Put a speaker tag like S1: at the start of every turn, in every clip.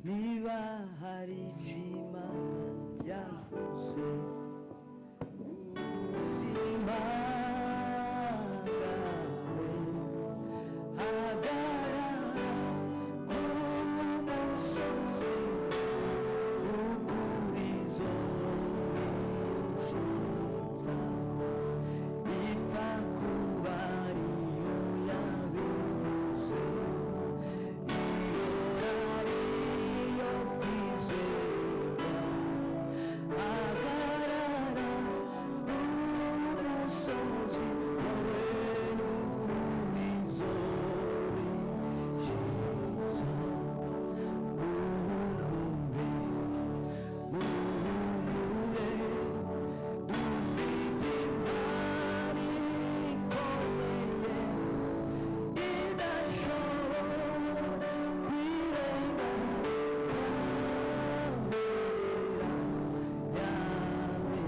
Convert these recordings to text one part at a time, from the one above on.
S1: Niba hari icyo Imana yavuze, ubuzima bwawe, hagarara ku musozi ukurizo bishiza, ipfa kuba ariyo yabivuze, iyo ariyo kwizerwa. Hagarara umusozi wawe n'ukurizo bishiza. Muhumure, muhumure, dufite Imana ikomeye idashobora kwirengagiza yawe.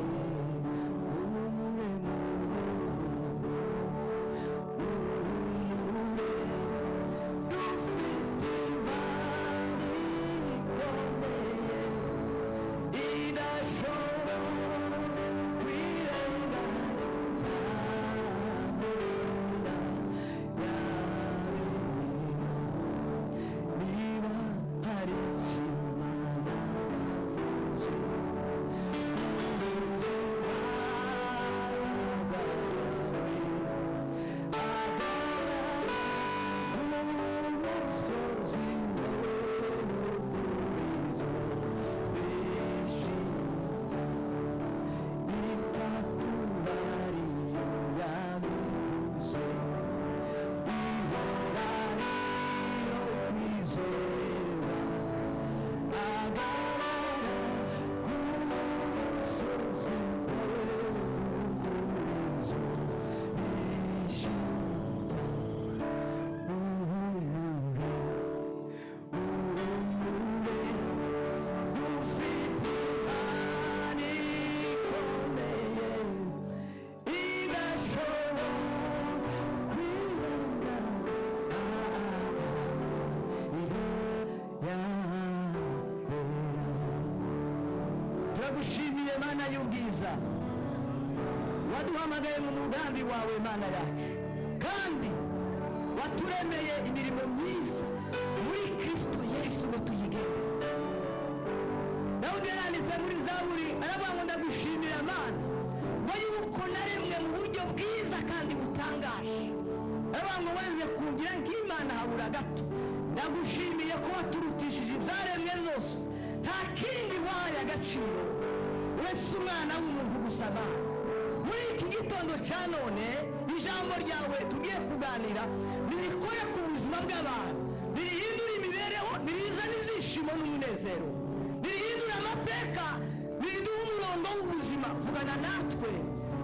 S1: Muhumure, muhumure, dufite Imana ikomeye idashobora kwirengagiza yawe. Niba hari icyo Imana yavuze, ubuzima bwawe, hagarara umusozi n'ukurizo bishiza, ipfa kuba ariyo yabivuze, ihora ariyo kwizera. Hagarara ku musozi n'ukurizo bishiza. Uhumure, uhumure, dufite Imana ikomeye idashobora kwirengagiza. Turagushimiye, Mana y'ubwiza, waduhamagaye mu mugambi wawe, Mana yacu, kandi waturemeye imirimo myiza muri Kristo Yesu ngo tuyigende. Dawudi yaranditse muri Zaburi, aravuga ngo: "Ndagushimira Mana, ngo yuko naremwe mu buryo bwiza kandi butangaje." Aravuga ngo: "Wanze kungira nk'imana habura gato. Ndagushimiye ko waturutishije ibyaremwe byose, nta kindi wahaye agaciro uretse umwana w'umuntu gusa." Mana, muri iki gitondo cya none, ijambo ryawe tugiye kuganira nirikore ku buzima bw'abantu, nirihindure imibereho, nirizane ibyishimo n'umunezero, nirihindure amateka, niriduhe umurongo w'ubuzima. Vugana natwe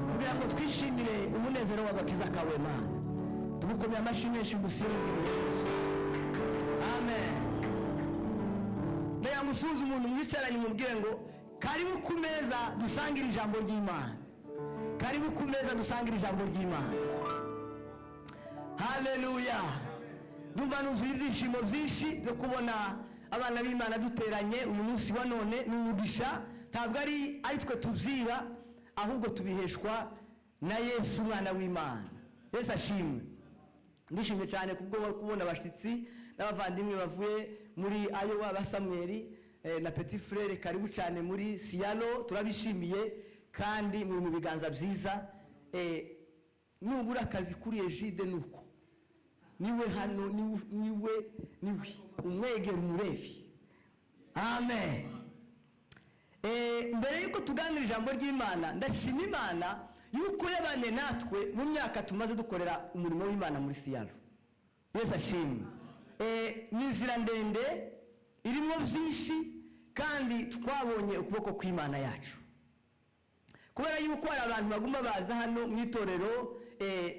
S1: kugira ngo twishimire umunezero w'agakiza kawe. Mana, tugukomeye amashyi menshi, ngusingizwe ibihe byose. Amen. Ndagira ngo usuhuze umuntu mwicaranye, umubwire ngo: "Karibu ku meza dusangire ijambo ry'Imana. Karibu ku meza dusangire ijambo ry'Imana." Haleluya! Ndumva nuzuye ibyishimo byinshi byo kubona abana b'Imana duteranye uyu munsi wa none. Ni umugisha, ntabwo ari twe tubyiba, ahubwo tubiheshwa na Yesu, umwana w'Imana. Yesu ashimwe. Ndishimye cyane kubwo kubona abashyitsi n'abavandimwe bavuye muri Iowa, ba Samweri na petit frère. Karibu cyane muri Seattle, turabishimiye kandi muri mu biganza byiza. Nubura akazi kuri Ejide, nuko niwe hano, niwe, niwe, niwe umwegera umurevi. Amen. Mbere yuko tuganira ijambo ry'Imana, ndashima Imana yuko yabanye natwe mu myaka tumaze dukorera umurimo w'Imana muri Seattle. Yesu ashimwe. Ni inzira ndende irimo byinshi, kandi twabonye ukuboko kw'Imana yacu, kubera yuko hari abantu baguma baza hano mu itorero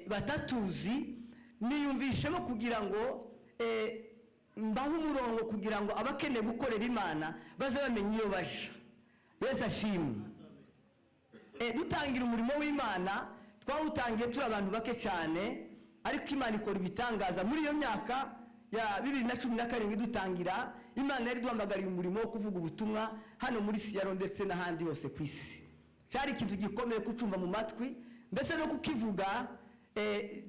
S1: batatuzi. Niyumvishemo kugira ngo mbahe umurongo, kugira ngo abakeneye gukorera Imana baze bamenye iyo baja. Yesu ashimwe. Dutangira umurimo w'Imana, twawutangiye turi abantu bake cyane, ariko Imana ikora ibitangaza muri iyo myaka. ya 2017 dutangira, Imana yari duhamagariye umurimo wo kuvuga ubutumwa hano muri Seattle ndetse n'ahandi hose ku isi. Cyari ikintu gikomeye kucumva mu matwi, ndetse no kukivuga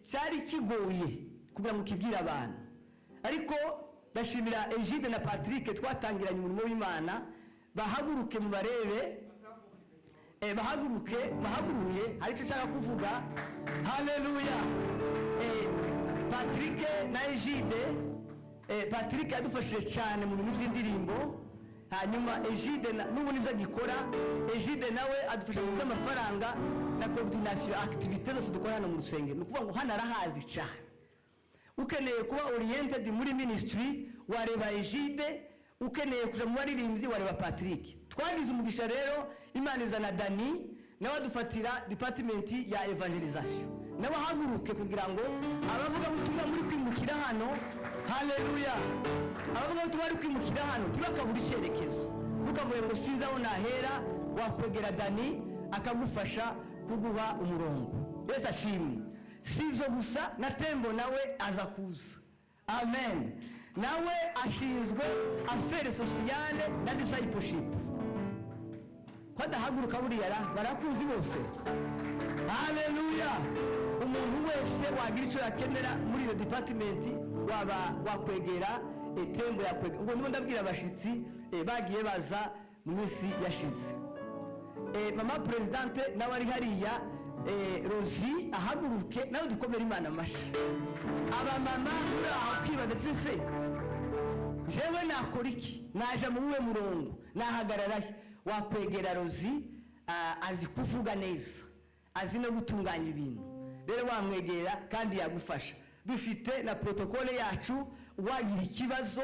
S1: cyari kigoye kugira ngo ukibwire abantu. Ariko ndashimira Egide na Patrick twatangiranye umurimo w'Imana. Bahaguruke mubarebe, bahaguruke, bahaguruke, hari icyo nshaka kuvuga. Haleluya! Patrick na Egide, Patrick yadufashije cyane mu bintu by'indirimbo, hanyuma Egide n'ubu nibyo agikora. Egide nawe adufasha mu by'amafaranga na coordination activité zose dukora hano mu rusengero. Ni ukuvuga ngo hano arahazi cyane. Ukeneye kuba oriented muri ministry, wareba Egide. Ukeneye kuja mu baririmbyi, wareba Patrick. Twagize umugisha rero, Imana izana Dani, nawe adufatira department ya evangelization. Nawe ahaguruke kugira ngo abavugabutumwa muri kwimukira hano, haleluya, abavugabutumwa bari kwimukira hano ntibakabura icyerekezo. Ntukavuge ngo sinzi aho nahera. Wakwegera Dani akagufasha kuguha umurongo. Yesu ashimwe. Si ibyo gusa, na Tembo nawe aza kuza. Amen. Nawe ashinzwe affaires sociales na discipleship. Ko adahaguruka buriya ra? Barakuzi bose. Haleluya! Umuntu wese wagira icyo yakenera muri iyo department, waba wakwegera Tembo, yakwegera. Ubwo ndimo ndabwira abashyitsi bagiye baza mu minsi yashize. Mama présidente nawe ari hariya, Rosi, ahaguruke nawe dukomere Imana amashyi. Abamama muri aho kwibaza se, jewe nakora iki? Naje mu wuhe murongo? Nahagarara he? Wakwegera Rozi, azi kuvuga neza, azi no gutunganya ibintu. Rero wamwegera kandi yagufasha. Dufite na protocole yacu. Wagira ikibazo,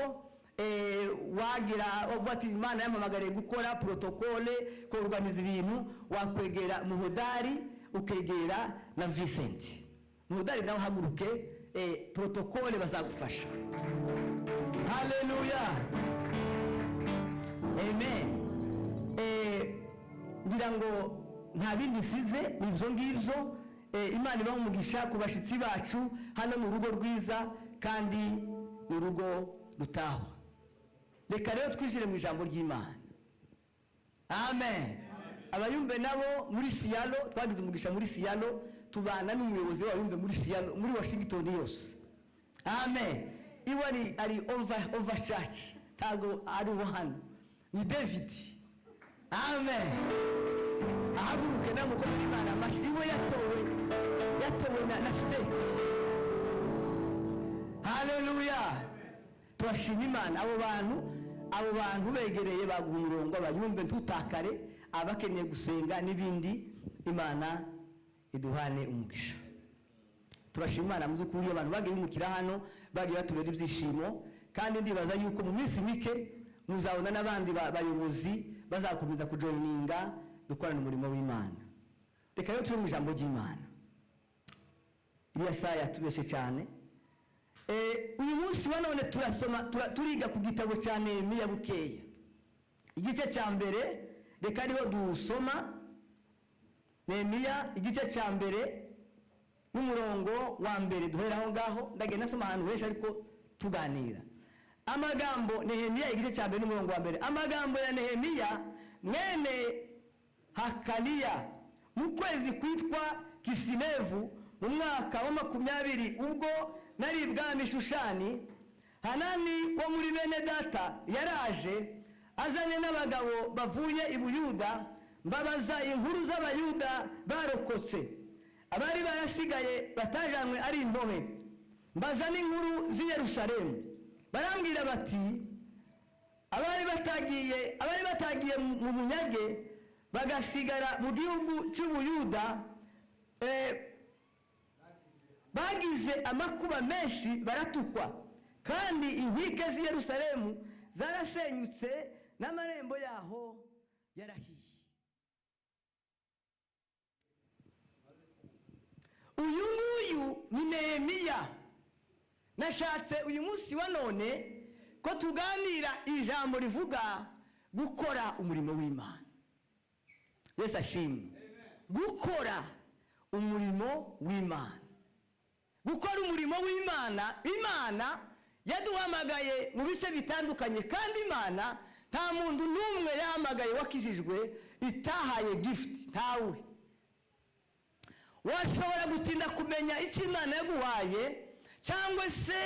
S1: wagira uvuga ati Imana yampamagariye gukora protocole, koruganiza ibintu, wakwegera Muhodari, ukegera na Vincent. Muhodari nawe uhaguruke, protocole bazagufasha. Haleluya, amen. Ngira ngo nta bindi nsize, ni ibyo ngibyo. Imana ibaha umugisha ku bashyitsi bacu. Hano ni urugo rwiza kandi ni urugo rutahwa. Reka rero twinjire mu ijambo ry'Imana. Amen. Abayumbe nabo muri Seattle, twagize umugisha muri Seattle, tubana n'umuyobozi w'abayumbe muri Seattle, muri Washington yose. Amen. Iwe ari over church, ntabwo ari uwo hano, ni David. Amen. Ahaguruke nawe mukomere Imana amashyi. Iwe yatowe na state. Haleluya, turashima Imana. Abo bantu begereye baguha umurongo. Abayumbe, ntutakare, abakeneye gusenga n'ibindi. Imana iduhane umugisha. Turashima Imana mu by'ukuri, abantu bagiye bimukira hano bagiye batubera ibyishimo, kandi ndibaza yuko mu minsi mike muzabona n'abandi bayobozi bazakomeza kujoininga, dukorana umurimo w'Imana. Reka rero turi mu ijambo ry'Imana. Iriya saha yatubeshe cyane. Uyu munsi wa none turasoma, turiga ku gitabo cya Nehemiya bukeya, igice cya mbere. Reka ariho dusoma, Nehemiya igice cya mbere n'umurongo wa mbere. Duhera aho ngaho. Ndagenda nsoma ahantu henshi ariko tuganira. Amagambo, Nehemiya igice cya mbere n'umurongo wa mbere. Amagambo ya Nehemiya mwene Hakaliya, mu kwezi kwitwa Kisilevu, mu mwaka wa 20, ubwo nari ibwami Shushani, Hanani wo muri bene data yaraje azanye n'abagabo bavuye i Buyuda. Mbabaza inkuru z'Abayuda barokotse, abari barasigaye batajanywe ari imbohe, mbaza n'inkuru z'i Yerusalemu. Barambwira bati abari batagiye mu bunyage bagasigara mu gihugu cy'Ubuyuda, bagize amakuba menshi, baratukwa, kandi inkike z'i Yerusalemu zarasenyutse n'amarembo yaho yarahiye. Uyu nguyu ni Nehemiya. Nashatse uyu munsi wa none ko tuganira ijambo rivuga gukora umurimo w'Imana. Yesu ashimwe. Gukora umurimo w'Imana, gukora umurimo w'Imana. Imana Yaduhamagaye mu bice bitandukanye, kandi Imana nta muntu n'umwe yahamagaye wakijijwe itahaye gift. Ntawe. Washobora gutinda kumenya icyo Imana yaguhaye, cyangwa se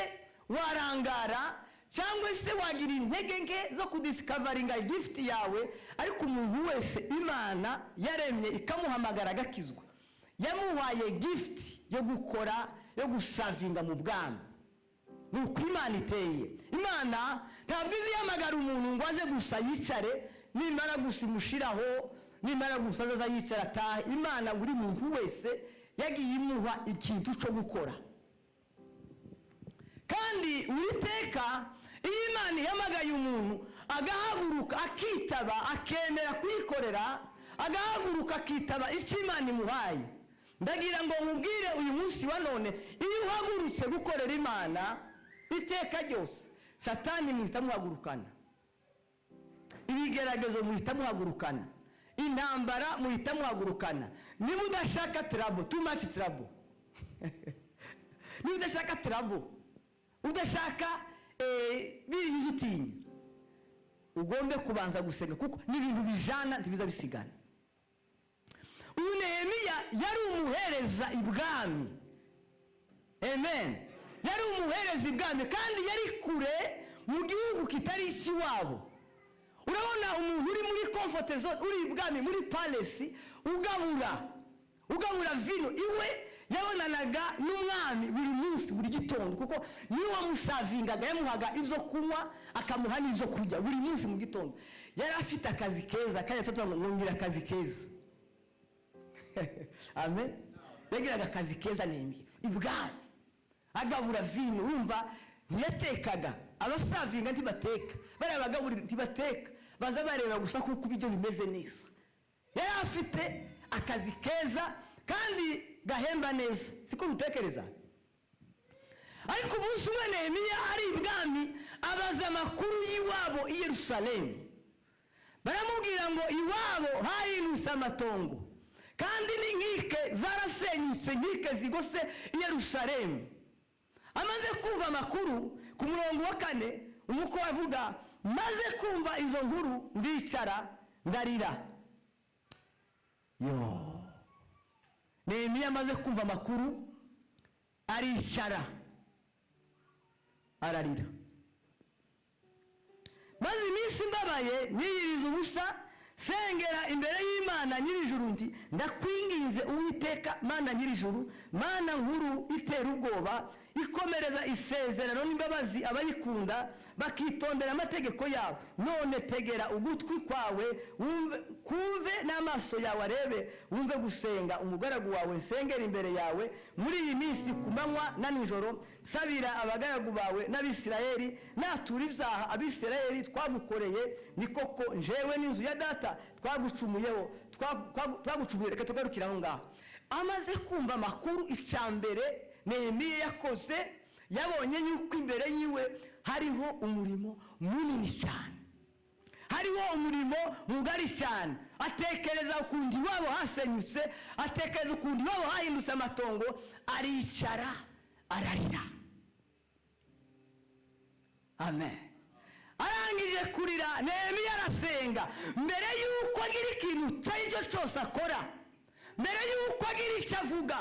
S1: warangara, cyangwa se wagira intege nke zo kudiscoveringa gift yawe, ariko umuntu wese Imana yaremye ikamuhamagara agakizwa, yamuhaye gift yo gukora, yo guservinga mu bwami. Ni uko Imana iteye. Imana ntabwo izi ihamagara umuntu ngo aze gusa yicare, nimara gusa imushiraho, nimara gusa azaza yicara atahe. Imana buri muntu wese yagiye imuha ikintu cyo gukora. Kandi buri teka iyo Imana ihamagaye umuntu agahaguruka akitaba, akemera kuyikorera, agahaguruka akitaba icyo Imana imuhaye, ndagira ngo nkubwire uyu munsi wa none, iyo uhagurutse gukorera Imana, iteka ryose Satani muhita muhagurukana, ibigeragezo muhita muhagurukana, intambara muhita muhagurukana. Niba udashaka trouble, too much trouble, niba udashaka trouble, udashaka biriya utinya, ugombe kubanza gusenga, kuko n'ibintu bijana ntibiza bisigana. Uyu Nehemiya yari umuhereza ibwami. Amen. Yari umuhereza ibwami kandi yari kure mu gihugu kitari icy'iwabo. Urabona umuntu uri muri comfort zone, uri ibwami muri palace, ugabura vino iwe, yabonanaga n'umwami buri munsi, buri gitondo, kuko niwe wamuservingaga, yamuhaga ibyo kunywa, akamuha n'ibyo kurya buri munsi mu gitondo. Yari afite akazi keza kandi yasabye ngo ngira akazi keza. Amen. Yagiraga akazi keza Nehemiya ibwami, agabura vino. Urumva ntiyatekaga, abaservinga ntibateka, bariya bagaburira ntibateka, baza bareba gusa kuko ibiryo bimeze neza. Yari afite akazi keza kandi gahemba neza, siko bitekereza? Ariko umunsi umwe Nehemiya ari ibwami, abaza amakuru y'iwabo i Yerusalemu. Baramubwira ngo iwabo hahindutse amatongo, kandi n'inkike zarasenyutse, inkike zigose i Yerusalemu. Amaze kumva amakuru, ku murongo wa 4 umuko avuga: "Maze kumva izo nkuru ndicara ndarira." Yo, Nehemiya amaze kumva amakuru aricara ararira. "Maze iminsi mbabaye, niyiriza ubusa, sengera imbere y'Imana nyir'ijuru nti: 'Ndakwinginze Uwiteka, Mana nyir'ijuru, Mana nkuru itera ubwoba, ikomereza isezerano n'imbabazi abayikunda bakitondera amategeko yabo, none tegera ugutwi kwawe wumve, kumve n'amaso yawe arebe, wumve gusenga umugaragu wawe nsengera imbere yawe muri iyi minsi ku manywa na nijoro, nsabira abagaragu bawe n'Abisirayeli, natura ibyaha Abisirayeli twagukoreye. Ni koko njewe n'inzu ya data twagucumuyeho, twagucumuye.'" Reka tugarukire aho ngaho. Amaze kumva amakuru, icya mbere Nehemiya yakoze, yabonye yuko imbere yiwe hariho umurimo munini cyane, hariho umurimo mugari cyane. Atekereza ukuntu iwabo hasenyutse, atekereza ukuntu iwabo hahindutse amatongo, aricara ararira. Amen. Arangije kurira, Nehemiya arasenga. Mbere y'uko agira ikintu icyo ari cyo cyose akora, mbere y'uko agira icyo avuga,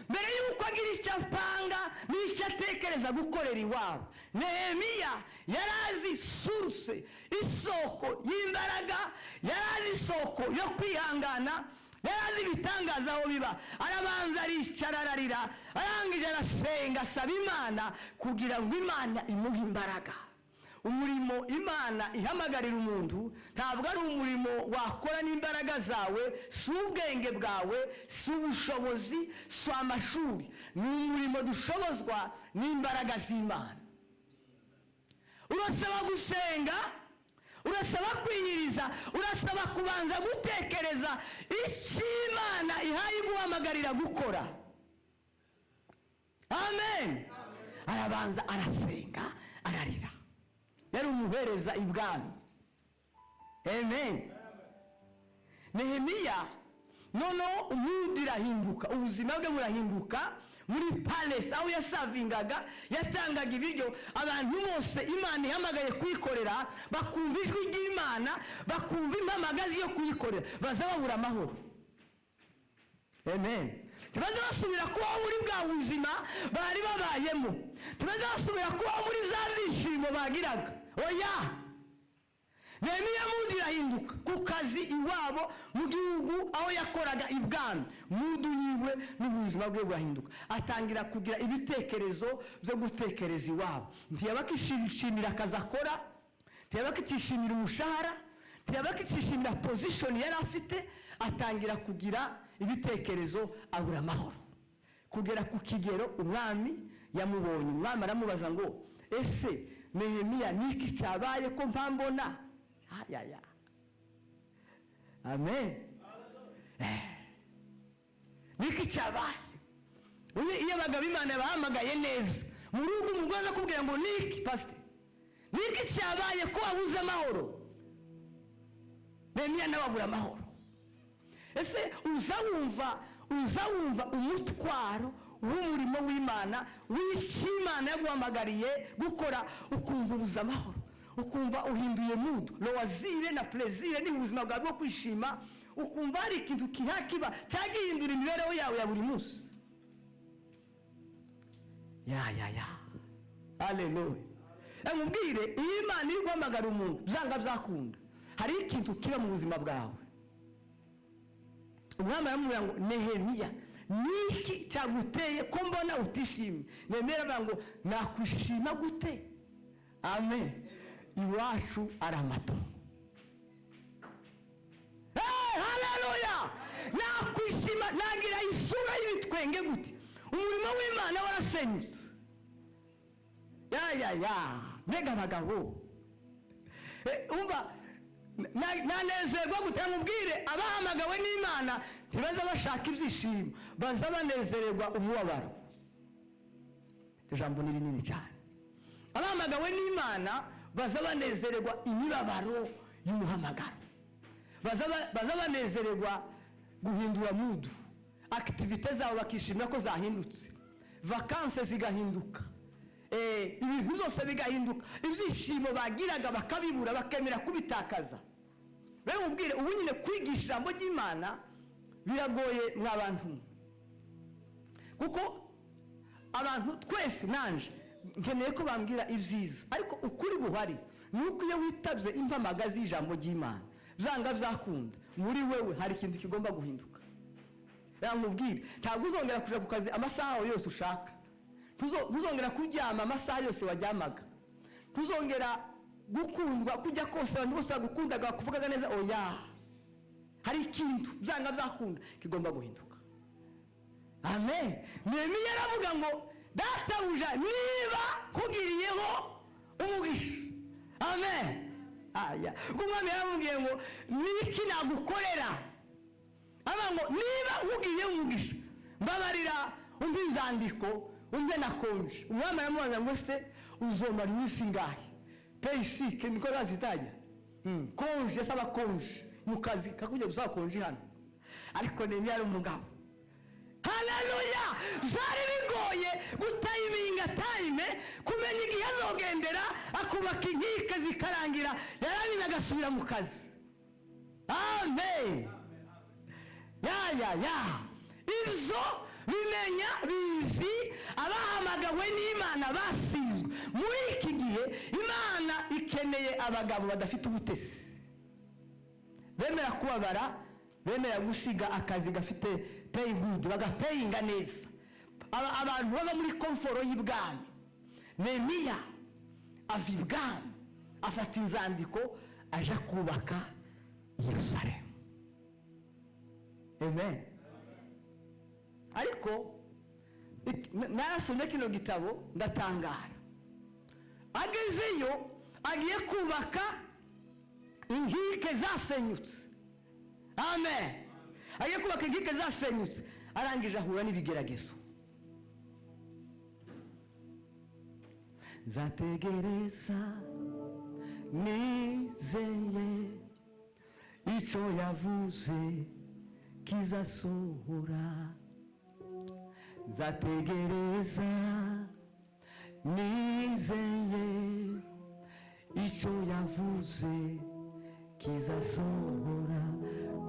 S1: mbere y'uko agira icyo apanga n'icyo atekereza gukorera iwabo, Nehemiya yari azi source, isoko y'imbaraga, yari azi isoko yo kwihangana, yari azi ibitangaza aho biba. Arabanza aricara ararira, arangije arasenga, asaba Imana kugira ngo Imana imuhe imbaraga. Umurimo Imana ihamagarira umuntu ntabwo ari umurimo wakora n'imbaraga zawe, si ubwenge bwawe, si ubushobozi, si amashuri. Ni umurimo dushobozwa n'imbaraga z'Imana. Urasaba gusenga, urasaba kwiyiriza, urasaba kubanza gutekereza icyo Imana ihaye iguhamagarira gukora. Amen. Arabanza arasenga ararira. Yari umuhereza ibwami. Amen. Nehemiya noneho umwundi irahinduka, ubuzima bwe burahinduka. Muri palace aho yaservingaga, yatangaga ibiryo. Abantu bose Imana ihamagaye kuyikorera, bakumva ijwi ry'Imana, bakumva impamagazi yo kuyikorera, baza babura amahoro. Amen. Ntibaza basubira kubaho muri bwa buzima bari babayemo, ntibaza basubira kubaho muri bya byishimo bagiraga, oya. Nehemiya mood irahinduka. Ku kazi iwabo mu gihugu aho yakoraga ibwami, mood yiwe n'ubuzima bwe burahinduka. Atangira kugira ibitekerezo byo gutekereza iwabo. Ntiyaba akishimira akazi akora, ntiyaba akishimira umushahara, ntiyaba akishimira position yari afite. Atangira kugira ibitekerezo, abura amahoro, kugera ku kigero umwami yamubonye. Umwami aramubaza ngo: "Ese Nehemiya, niki cyabaye ko mpambona ayaya?" Amen. Niki cyabaye? Iyo abagabo Imana bahamagaye neza mu rugo, umugore akubwira ngo: "Niki, pasite? Niki cyabaye ko wabuze amahoro?" Nehemiya nawe abura amahoro. Ese uza wumva umutwaro w'umurimo w'Imana, w'icyo Imana yaguhamagariye gukora, ukumva ubuze amahoro, ukumva uhinduye mood, loisir na plaisir ni ubuzima bwawe bwo kwishima, ukumva hari ikintu kihakiba cyagihindura imibereho yawe ya buri munsi? Ya, ya, ya, haleluya! Mubwire, iyo Imana iri guhamagara umuntu, byanga byakunda hari ikintu kiba mu buzima bwawe. Umwami aramubwira ngo: "Nehemiya, niki cyaguteye ko mbona utishimye?" Nehemiya aravuga ngo: "Nakwishima gute? Amen, iwacu ari amatongo." Hey, haleluya! Nakwishima, nagira isura y'ibitwenge gute umurimo w'Imana warasenyutse? Ya, ya, ya, mbega abagabo! Umva, nanezerwa gute? Mubwire, abahamagawe n'Imana ntibaza bashaka ibyishimo, baza banezererwa umubabaro. Ijambo ni rinini cyane. Abahamagawe n'Imana baza banezererwa imibabaro y'umuhamagaro, baza banezererwa guhindura mood, activités zabo bakishimira ko zahindutse, vacances zigahinduka, ibintu byose bigahinduka, ibyishimo bagiraga bakabibura, bakemera kubitakaza. Rero mubwire, ubu nyine kwigisha ijambo ry'Imana biragoye mwa bantu, kuko abantu twese, nanje nkeneye ko bambwira ibyiza, ariko ukuri guhari ni uko iyo witabye impamagazi y'ijambo ry'Imana, byanga byakunda muri wewe hari ikintu kigomba guhinduka. Reka nkubwire, ntabwo uzongera kujya ku kazi amasaha yawe yose ushaka. Ntuzongera kuryama amasaha yose waryamaga, ntuzongera gukundwa kujya kose abantu bose bagukundaga, bakuvugaga neza, oya. Hari ikintu byanga byakunda kigomba guhinduka. Amen. Nehemiya aravuga ngo: "Databuja, niba nkugiriyeho umugisha." Amen. Aya, kuko umwami yaramubwiye ngo: "Niki nagukorera?" Aravuga ngo: "Niba nkugiriyeho umugisha, mbabarira umpe inzandiko, umpe na congé." Umwami aramubaza ngo: "Ese uzomara iminsi ingahe?" Paysick niko bazitajya. Congé, asaba congé mu kazi, kakujya gusaba congé hano. Ariko Nehemiya ari umugabo, haleluya! Byari bigoye gutiminga time, kumenya igihe azogendera akubaka inkike zikarangira, yarangiza agasubira mu kazi. Amen. Ya, ya, ya, ibyo bimenya bizi abahamagawe n'Imana basizwe. Muri iki gihe Imana ikeneye abagabo badafite ubutesi, bemera kubabara, bemera gusiga akazi gafite pay good, bagapayinga neza. Abantu baba muri comfort y'ibwami. Nehemiya ava ibwami, afata inzandiko, aja kubaka Yerusalemu. Amen. Ariko narasomye kino gitabo ndatangara. Agezeyo agiye kubaka inkike zasenyutse. Amen. Agiye kubaka inkike zasenyutse, arangije ahura n'ibigeragezo. Nzategereza nizeye icyo yavuze kizasohora. Nzategereza nizeye icyo yavuze kizasohora,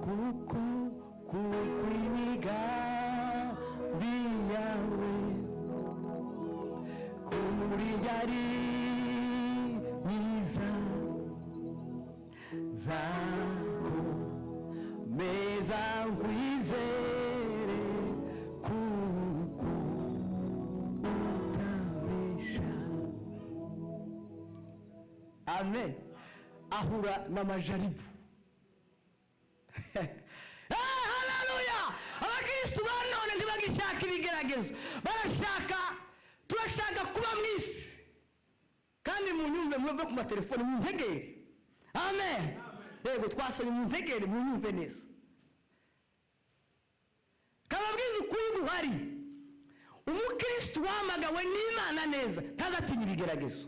S1: kuko imigambi yawe kuri yari myiza. Nzakomeza nkwizere kuko utabesha. Amen. Ahura n'amajaribu. Haleluya! Abakristu ba none ntibagishaka ibigeragezo, barashaka, turashaka kuba mu isi. Kandi munyumve, muve ku matelefoni, muntegere. Amen. Yego, twasomye, muntegere, munyumve neza. Kababwiza ukuri guhari: umukristu wahamagawe n'Imana neza ntazatinya ibigeragezo,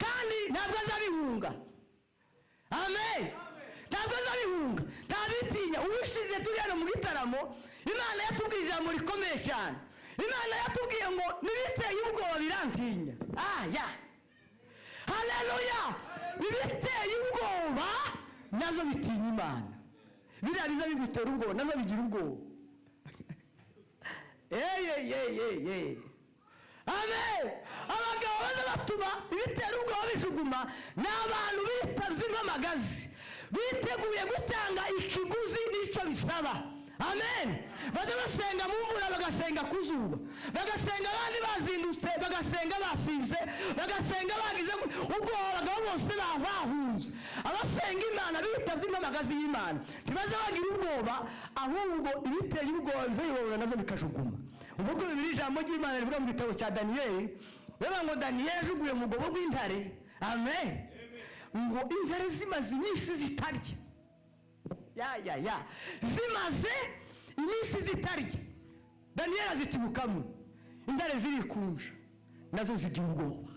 S1: kandi ntabwo azabihunga. Amen. Ntabwo azabihunga, ntabitinya. Ubushize turi hano mu gitaramo, Imana yatubwiye ijambo rikomeye cyane. Imana yatubwiye ngo n'ibiteye ubwoba birantinya. Aya, haleluya! Ibiteye ubwoba nazo bitinya Imana. Biriya biza bigutera ubwoba nazo bigira ubwoba. Eyeyeyeye! Amen. Abagabo baza batuma ibitera ubwoba bijuguma ni abantu bitavye impamagazi, biteguye gutanga ikiguzi n'icyo bisaba. Amen. Baza basenga mu mvura, bagasenga ku zuba, bagasenga abandi bazindutse, bagasenga basinze, bagasenga bagize ubwoba. Abagabo bose bahunze. Abasenga Imana bitavye impamagazi y'Imana ntibaza bagira ubwoba, ahubwo ibiteye ubwoba bizayibabura nabyo bikajuguma. Ubwo ko bibiri ijambo ry'Imana rivuga mu gitabo cya Daniyeli, bivuga ngo Daniyeli yajuguye mu mwobo w'intare. Amen. Ngo intare zimaze iminsi zitarya, ya ya ya, zimaze iminsi zitarya, Daniyeli azitibukamo, intare zirikunja, nazo zigira ubwoba.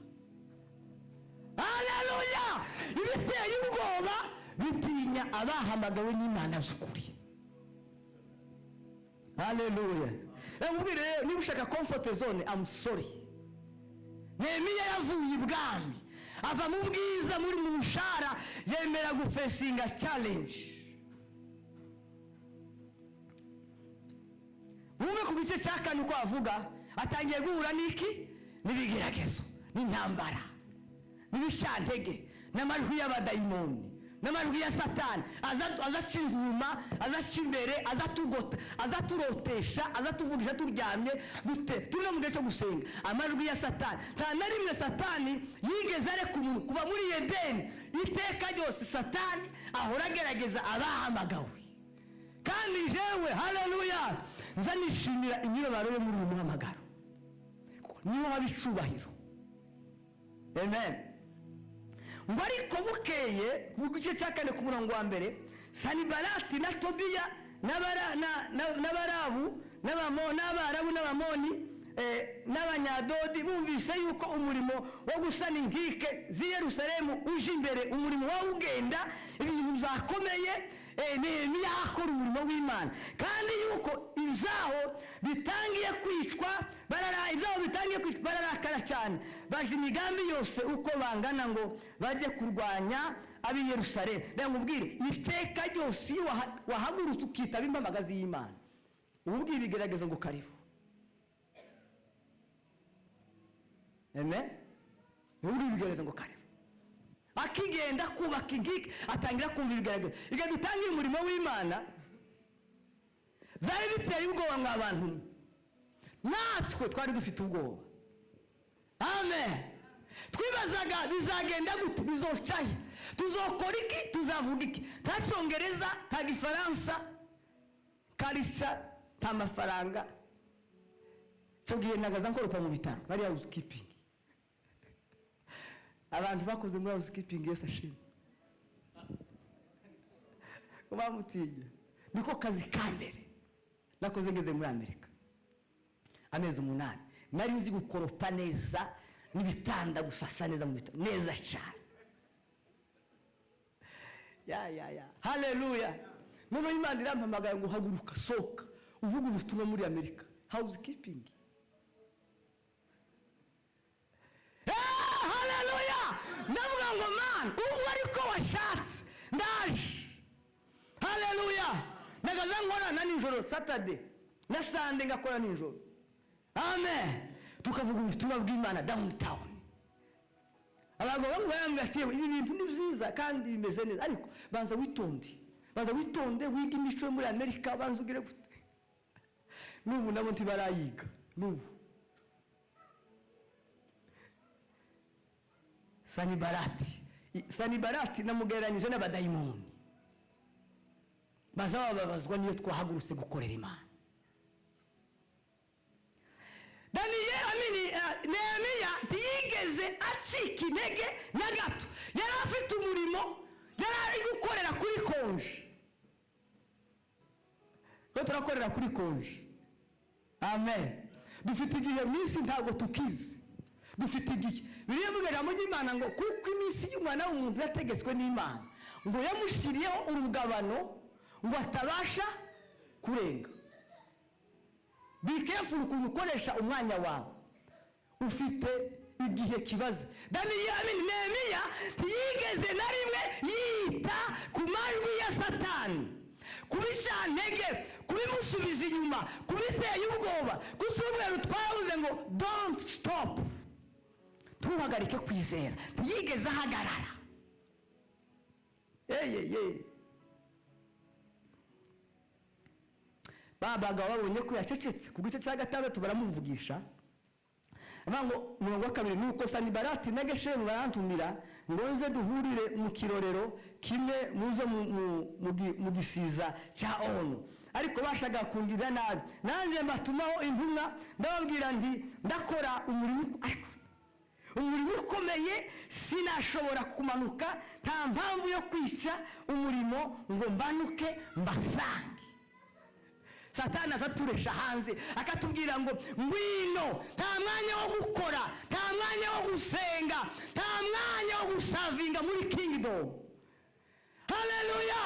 S1: Haleluya! Ibiteye ubwoba bitinya abahamagawe n'Imana z'ukuri. Haleluya! Nkubwire rero, niba ushaka comfort zone, I'm sorry. Nehemiya yavuye ibwami, ava mu bwiza, muri mu mushahara, yemera gufacinga challenge. Wumve ku gice cya kane uko avuga. Atangiye guhura n'iki? N'ibigeragezo, n'intambara, n'ibishantege, n'amajwi y'abadayimoni, n'amajwi ya Satani. Aza aca inyuma, aza aca imbere, aza atugota, aza aturotesha, aza atuvugisha turyamye dute, turi no mu gihe cyo gusenga. Amajwi ya Satani, nta na rimwe Satani yigeze areka umuntu kuva muri Edeni. Iteka ryose Satani ahora agerageza abahamagawe. Kandi jewe, haleluya, nza nishimira imibabaro yo muri uyu muhamagaro, niwo haba icubahiro. Amen. Ngo ariko bukeye, ku gice cya kane ku murongo wa mbere, Sanibalati na Tobiya n'Abarabu n'Abarabu n'Abamoni, n'Abanyadodi bumvise yuko umurimo wo gusana inkike z'i Yerusalemu uje imbere, umurimo wawe ugenda, ibintu byakomeye, Nehemiya akora umurimo w'Imana, kandi yuko ibyaho bitangiye kwicwa, ibyaho bitangiye kwicwa, bararakara cyane, baje imigambi yose uko bangana ngo bajye kurwanya ab'i Yerusalemu. Reka nkubwire, iteka ryose iyo wahagurutse ukitaba impamagazi y'Imana, uba ubwiye ibigeragezo ngo karibu. Amen. Uba ubwiye ibigeragezo ngo karibu. Akigenda kubaka inkike, atangira kumva ibigaragaza. Igihe dutangira umurimo w'Imana byari biteye ubwoba mwa bantu, natwe twari dufite ubwoba. Amen. Twibazaga bizagenda gute, bizocahe, tuzokora iki, tuzavuga iki? Nta cyongereza, nta gifaransa, karisha, nta mafaranga. Icyo gihe nagaza nkoropa mu bitaro, bari housekeeping. Abantu bakoze muri housekeeping, Yesu ashimwe, bamutinya. Niko kazi ka mbere nakoze ngeze muri Amerika, amezi 8. Nari nzi gukoropa neza n'ibitanda, gusasa neza mu bitanda neza cyane. Ya ya ya, haleluya! Noneho Imana irampamagara ngo haguruka, sohoka, uvuga ubutumwa muri Amerika. Housekeeping. Mana, ubwo ariko washatse, ndaje." Haleluya! Nagaza nkora na nijoro, Saturday na Sunday ngakora nijoro. Amen. Tukavuga ubutumwa bw'Imana downtown. Abagabo bamwe barambwira ati: "Ibi bintu ni byiza kandi bimeze neza, ariko banza witonde, banza witonde, wige imico yo muri Amerika, banza ugire gute." N'ubu nabo ntibarayiga n'ubu. Sanibarati namugereranyije n'abadayimoni baza bababazwa niyo twahagurutse gukorera Imana. Daniyeli, amini, Nehemiya ntiyigeze acika intege na gato. Yari afite umurimo yari ari gukorera kuri konje. Ko turakorera kuri konje. Amen. Dufite igihe mu isi, ntabwo tukizi, dufite igihe. Biriya bivuga ijambo ry'Imana ngo kuko iminsi y'umwana w'umuntu yategetswe n'Imana, ngo yamushyiriyeho urugabano ngo atabasha kurenga. Be careful ukuntu ukoresha umwanya wawe, ufite igihe kibaza. Daniyeli, Nehemiya ntiyigeze na rimwe yita ku majwi ya Satani, kubishantege, kubimusubiza inyuma, kubiteye ubwoba. Ku cyumweru twavuze ngo don't stop, ntuhagarike kwizera. Ntiyigeze ahagarara. Eyeye, ba bagabo babonye ko yacecetse, ku gice cya 6 baramuvugisha. Avuga ngo umurongo wa 2: "Nuko Sanibarati na Geshemu barantumira ngo nze duhurire mu kirorero kimwe muzo mu gisiza cya Ono, ariko bashaka kungirira nabi. Nanjye mbatumaho intumwa, ndababwira nti: 'Ndakora umurimo, ariko umurimo ukomeye, sinashobora kumanuka. Nta mpamvu yo kwica umurimo ngo mbanuke mbasange.'" Satani azaturesha hanze akatubwira ngo ngwino, nta mwanya wo gukora, nta mwanya wo gusenga, nta mwanya wo gusavinga muri kingdom. Haleluya!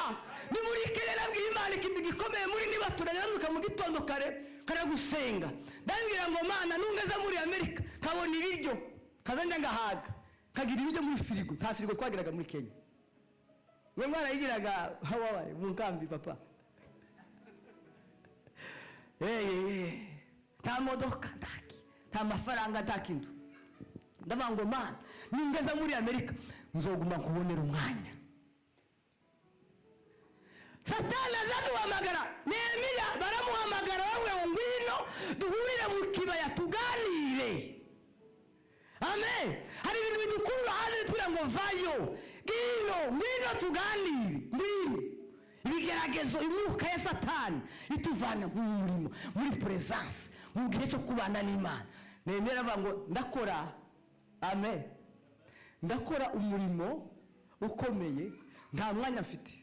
S1: Ni muri Kenya nabwiye Imana ikintu gikomeye muri niba turajya mu gitondo kare kare gusenga, ndabwira ngo: "Mana, nungeza muri Amerika kabona ibiryo, kaza njya ngahaga, kagira ibiryo muri firigo." Nta firigo twagiraga muri Kenya. We mwana yigiraga hawabaye mu nkambi, papa. Nta modoka, ntaki, nta mafaranga, nta kintu. Ndavuga ngo: "Mana, ningeza muri Amerika nzoguma nkubonera umwanya." Satani azaduhamagara. Nehemiya baramuhamagara, bamwe ngo ngwino duhurire mu kibaya tuganire. Amen. Hari ibintu bidukurura hanze bitubwira ngo vayo, ngwino, ngwino tuganire, ngwino. Ibigeragezo, imyuka ya Satani ituvana mu murimo, muri presence, mu gihe cyo kubana n'Imana. Nehemiya aravuga ngo ndakora, amen, ndakora umurimo ukomeye, nta mwanya mfite,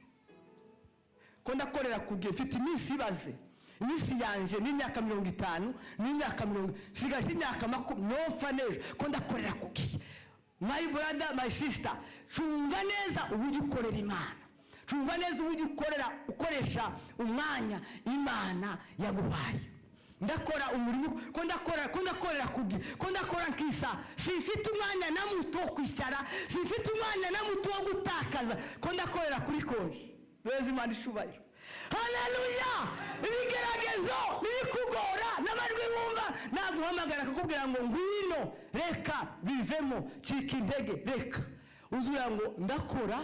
S1: ko ndakorera ku gihe, mfite iminsi ibaze. Iminsi yanje n'imyaka 50, n'imyaka 40, nsigaje imyaka 20, nopfa n'ejo, ko ndakorera ku gihe. My brother, my sister, cunga neza uburyo ukorera Imana, cunga neza uburyo ukorera, ukoresha umwanya Imana yaguhaye. Ndakora umurimo, ko ndakora, ko ndakorera ku gihe, ko ndakora nkisa, simfite umwanya na muto wo kwicara, simfite umwanya na muto wo gutakaza, ko ndakorera kuri konji. Beza Imana ishubahiro. Haleluya! Ibigeragezo bibikugora n'amajwi wumva naguhamagara akakubwira ngo ngwino, reka bivemo, cika intege, reka uzura ngo ndakora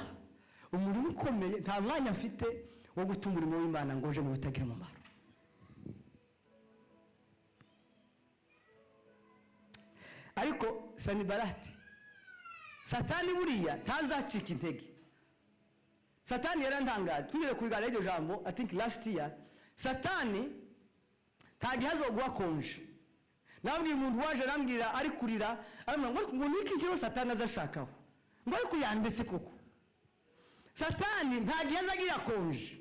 S1: umurimo ukomeye, nta mwanya mfite wo guta umurimo w'Imana ngo nje mu bitagira umumaro. Ariko Sanibarati, Satani buriya ntazacika intege. Satani yarantangaje, twigeze kubiganira iryo jambo, I think last year. Satani nta gihe azoguha konje. Nabwiye umuntu waje arambwira ari kurira, arambwira ngo niki kiriho Satani azashakaho, ngo ariko yanditse koko. Satani nta gihe azagira konje,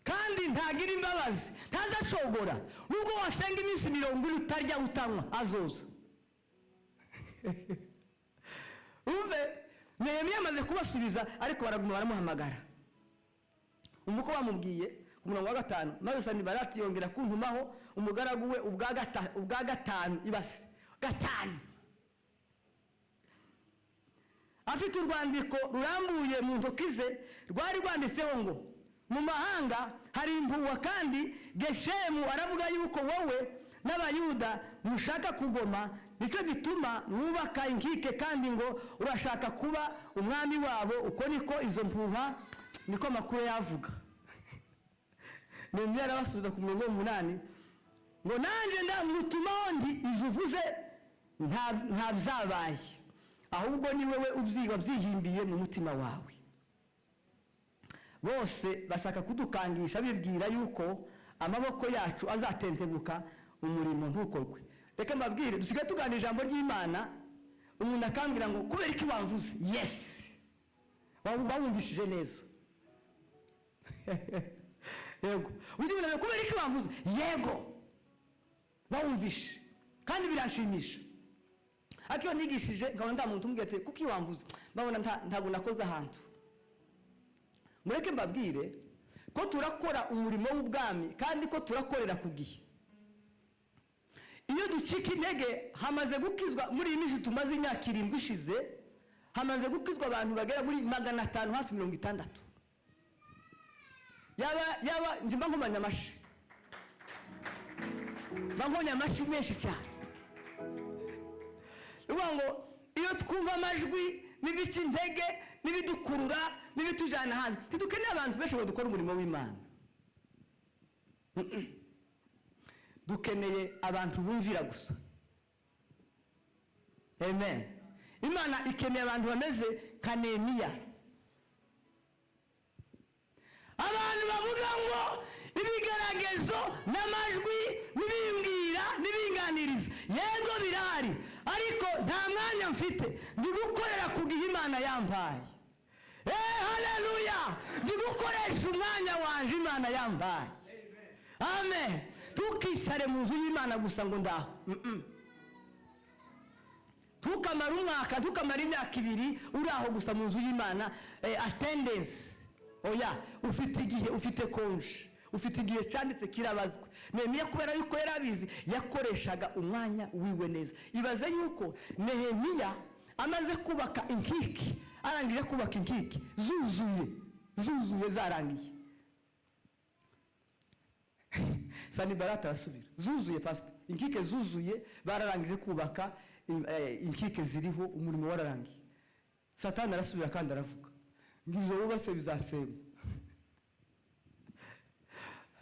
S1: kandi ntagira imbabazi, ntazacogora. Nubwo wasenga iminsi 40 utarya utanywa, azoza. Umve, Nehemiya amaze kubasubiza, ariko baraguma baramuhamagara. Umva uko bamubwiye ku murongo wa 5: "Maze Sanibalati yongera kuntumaho umugaragu we ubwa gatanu, ibase gatanu, Afite urwandiko rurambuye mu ntoki ze, rwari rwanditseho ngo: "Mu mahanga hari impuhwa, kandi Geshemu aravuga yuko wowe n'Abayuda mushaka kugoma, nicyo gituma mwubaka inkike, kandi ngo urashaka kuba umwami wabo. Uko niko izo mpuha, niko amakuru yavuga." Nehemiya arabasubiza ku murongo w'umunani ngo: "Nanjye ndamutumaho ndi ibyo uvuze nta byabaye, ahubwo ni wowe wabyihimbiye mu mutima wawe. Bose bashaka kudukangisha, bibwira yuko amaboko yacu azatentebuka, umurimo ntukorwe." Reka mbabwire, dusigaye tuganira ijambo ry'Imana, umuntu akambwira ngo: "Kubera iki wamvuze?" Yes, wawumvishije neza. Yego, ujya ubona: "Kubera iki wamvuze?" Yego, bawumvishe kandi biranshimisha. Ariko iyo nigishije nkabona nta muntu umbwira ati: "Kuki wamvuze?" Babona ntabwo nakoze ahantu. Mureke mbabwire ko turakora umurimo w'ubwami kandi ko turakorera ku gihe. Iyo ducika intege, hamaze gukizwa muri iyi minsi tumaze, imyaka 7 ishize, hamaze gukizwa abantu bagera muri 500 hafi 60. Yaba yaba njye mba nkomanya amashyi, mba nkomye amashyi menshi cyane. Ni ukuvuga ngo iyo twumva amajwi n'ibica intege n'ibidukurura n'ibitujyana ahandi, ntidukeneye abantu benshi ngo dukore umurimo w'Imana. Dukeneye abantu bumvira gusa. Amen. Imana ikeneye abantu bameze nka Nehemiya, abantu bavuga ngo: "Ibigeragezo n'amajwi n'ibimbwira n'ibinganiriza, yego birahari, ariko nta mwanya mfite, ndi gukorera ku gihe Imana yampaye." Eh, haleluya! Ndi gukoresha umwanya wanje Imana yampaye. Amen. Ntukicare mu nzu y'Imana gusa ngo ndaho. Ntukamare umwaka, ntukamare imyaka 2 uri aho gusa mu nzu y'Imana, attendance. Oya, ufite igihe, ufite congé, ufite igihe cyanditse, kirabazwe. Nehemiya, kubera yuko yari abizi, yakoreshaga umwanya wiwe neza. Ibaze yuko Nehemiya amaze kubaka inkike, arangije kubaka inkike, zuzuye, zuzuye, zarangiye, Sanibarata arasubira. Zuzuye, pasita, inkike zuzuye, bararangije kubaka, inkike ziriho, umurimo wararangiye. Satani arasubira kandi aravuga ngo: "Ibyo wubatse bizasenywa."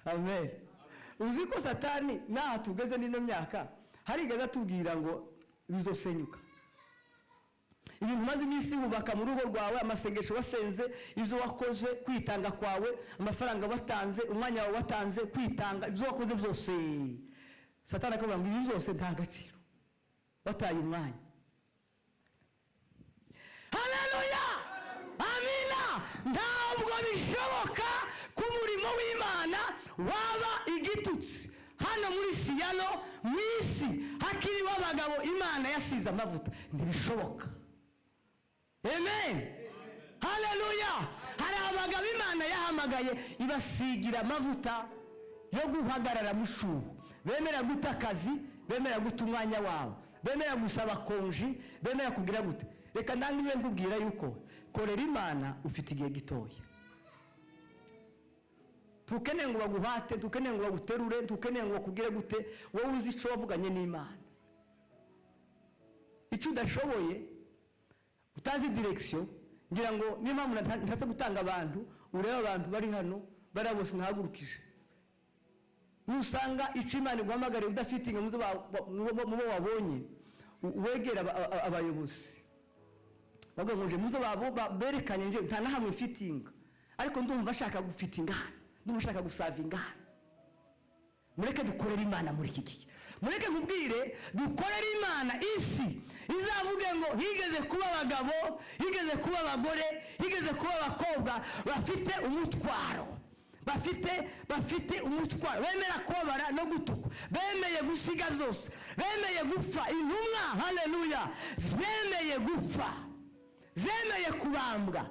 S1: Amen. Uzi ko Satani n'aha tugeze n'ino myaka harigeze atubwira ngo bizosenyuka? Ibintu umaze iminsi wubaka mu rugo rwawe, amasengesho wasenze, ibyo wakoze, kwitanga kwawe, amafaranga watanze, umwanya wawe watanze, kwitanga, ibyo wakoze byose, Satani akavuga ngo: "Ibi byose nta gaciro, wataye umwanya." Haleluya, amina. Ntabwo bishoboka ko umurimo w'Imana waba igitutsi hano muri Siyano. Mu isi hakiriho abagabo Imana yasize amavuta, ntibishoboka. Amen, haleluya. Hari abagabo Imana yahamagaye, ibasigira amavuta yo guhagarara mu cyuho, bemera guta akazi, bemera guta umwanya wawe, bemera gusaba congé, bemera kugira gute. Reka ndangize nkubwira yuko korera Imana ufite igihe gitoya. Ntukeneye ngo baguhate, ntukeneye ngo baguterure, ntukeneye ngo bakubwire gute. Wowe uzi icyo wavuganye n'Imana. Icyo udashoboye, utazi direction, ngira ngo niyo mpamvu ntatse gutanga abantu. Urebe abantu bari hano, bariya bose ntahagurukije. Nusanga icyo Imana iguhamagariye udafite inga mu bo wabonye, wegera abayobozi, bavuga ngo: "Nje muzo babo berekanye, nje nta na hamwe mfitinga, ariko ndumva nshaka gufitinga hano, ndumva nshaka gusavinga hano." Mureke dukorere Imana muri iki gihe. Mureke nkubwire, dukorere Imana, isi izavuge ngo higeze kuba abagabo, higeze kuba abagore, higeze kuba abakobwa bafite umutwaro, bafite umutwaro, bemera kubabara no gutukwa, bemeye gusiga byose, bemeye gupfa. Intumwa, haleluya, zemeye gupfa, zemeye kubambwa,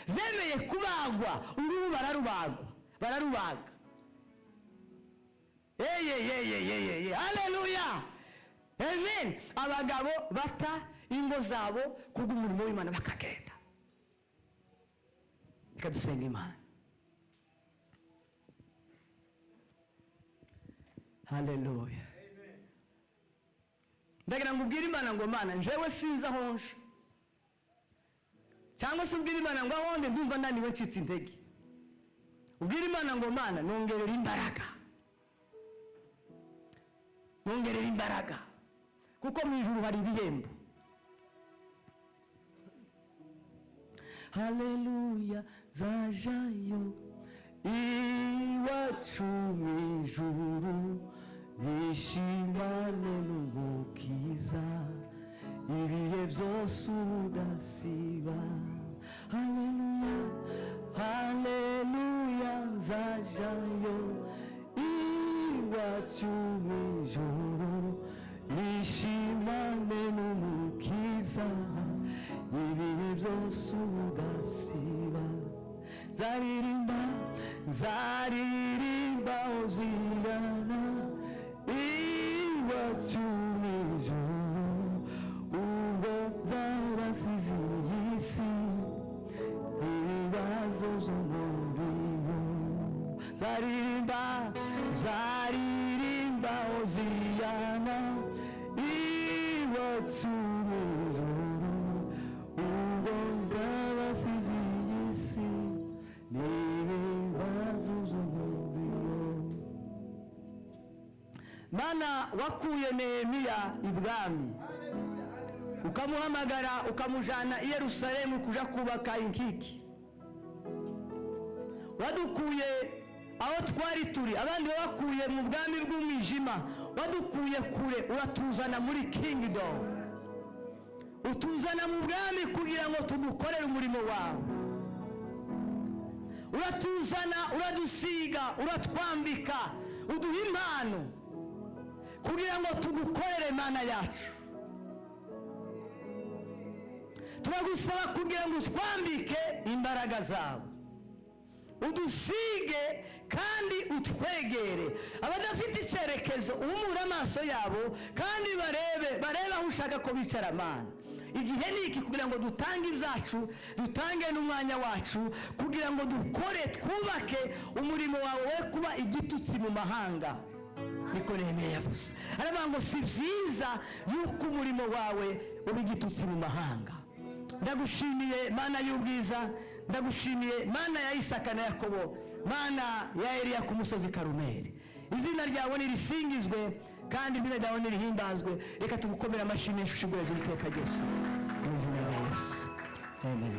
S1: zemeye kubagwa uruhu, bararubagwa, bararubaga. Eyeyeyeyeye, haleluya, amen. Abagabo bata ingo zabo kubw'umurimo w'Imana bakagenda. Reka dusenga Imana. Haleluya. Ndagira ngo ubwire Imana ngo: "Mana, njewe sinzi aho nje," cyangwa se ubwire Imana ngo: "Aho ndi ndumva naniwe, ncitse intege." Ubwire Imana ngo: "Mana, nongerera imbaraga, nongerera imbaraga," kuko mu ijuru hari ibihembo. Haleluya, nzajayo iwacu mu ijuru, nishimane n'Umukiza ibihe byose ubudasiba. Haleluya, haleluya, nzajayo iwacu mu ijuru, nishimane n'Umukiza ibihe byose ubudasiba. Nzaririmba, nzaririmba uzigana iwacu mu ijuru, ubwo nzaba nsize iyi si ibibazo byo muri yo. Nzaririmba, nzaririmba uziyana iwacu mu ijuru, ubwo nzaba nsize iyi si n'ibibazo byo muri yo. Mana wakuye Nehemiya ibwami, ukamuhamagara, ukamujana i Yerusalemu kuja kubaka inkiki, wadukuye aho twari turi, abandi wabakuye mu bwami bw'umwijima, wadukuye kure uratuzana muri kingdom, utuzana mu bwami kugira ngo tugukorere umurimo wawe. Uratuzana, uradusiga, uratwambika, uduha impano kugira ngo tugukorere. Mana yacu, turagusaba kugira ngo utwambike imbaraga zawe, udusige kandi utwegere. Abadafite icyerekezo uhumure amaso yabo kandi barebe, barebe aho ushaka ko bicara. Mana, igihe ni iki kugira ngo dutange ibyacu, dutange n'umwanya wacu, kugira ngo dukore, twubake umurimo wawe, we kuba igitutsi mu mahanga. Niko Nehemiya yavuze, aravuga ngo: "Si byiza yuko umurimo wawe uba igitutsi mu mahanga." Ndagushimiye, Mana y'ubwiza, ndagushimiye, Mana ya Isaka na Yakobo, Mana ya Eliya ku musozi Karumeli. Izina ryawe nirisingizwe kandi izina ryawe nirihimbazwe. Reka tugukomere amashyi menshi, ushigureze iteka ryose, mu izina rya Yesu, amen.